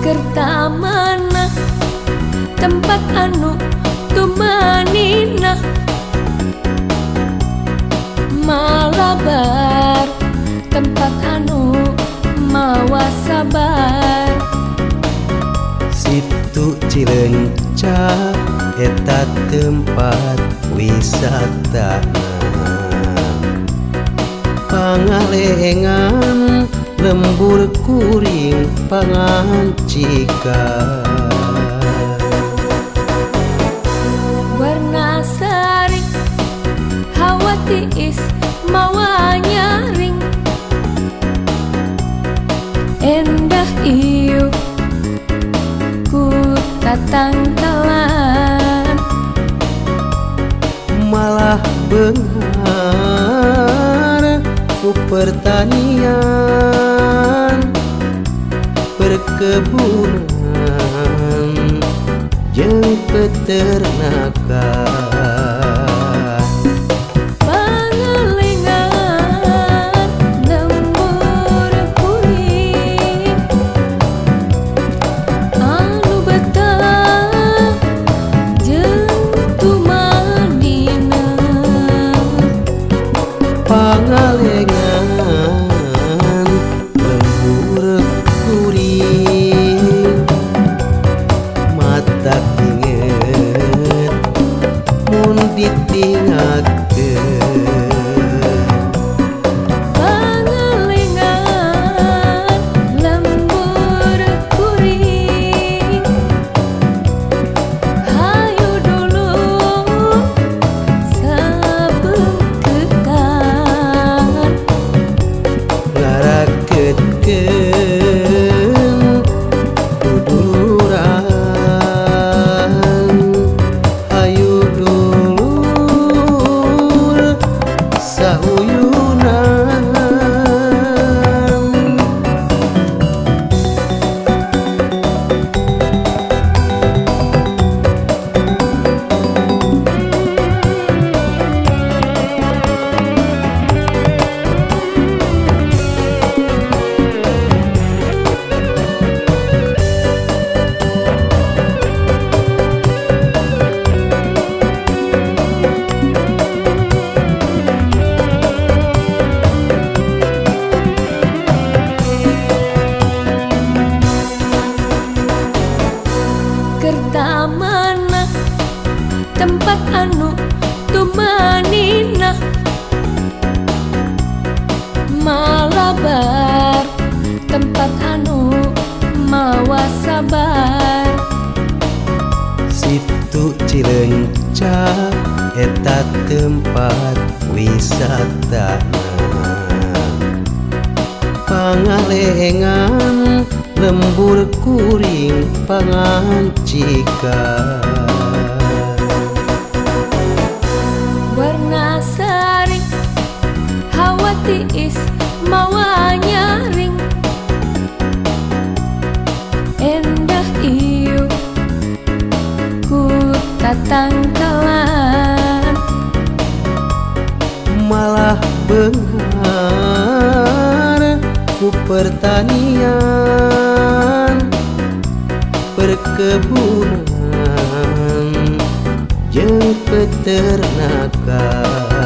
Kertamana tempat anu tumanina Malabar tempat anu mawa sabar. Situ Cileunca eta tempat wisata Pangalengan lembur kuring pangancikan. Warna sari hawa tiis mawa nyaring endah ieu ku tatangkalan. Malah beunghar ku pertanian perkebunan jeung peternakan. Pangalengan lembur kuring anu betah jeung tumanina. Pangalengan lembur kuring mata inget mun ditingatkeun. Pangalengan lembur kuring hayu dulur sabeungkeutan ngaraketkeun duduluran hayu dulur sauyunan. Kertamana tempat anu tumanina Malabar tempat anu mawa sabar. Situ Cileunca eta tempat wisata Pangalengan lembur kuring pangancikan. Warna sari hawa tiis mawa nyaring endah ieu ku tatangkalan. Malah beunghar ku pertanian perkebunan jeung peternakan.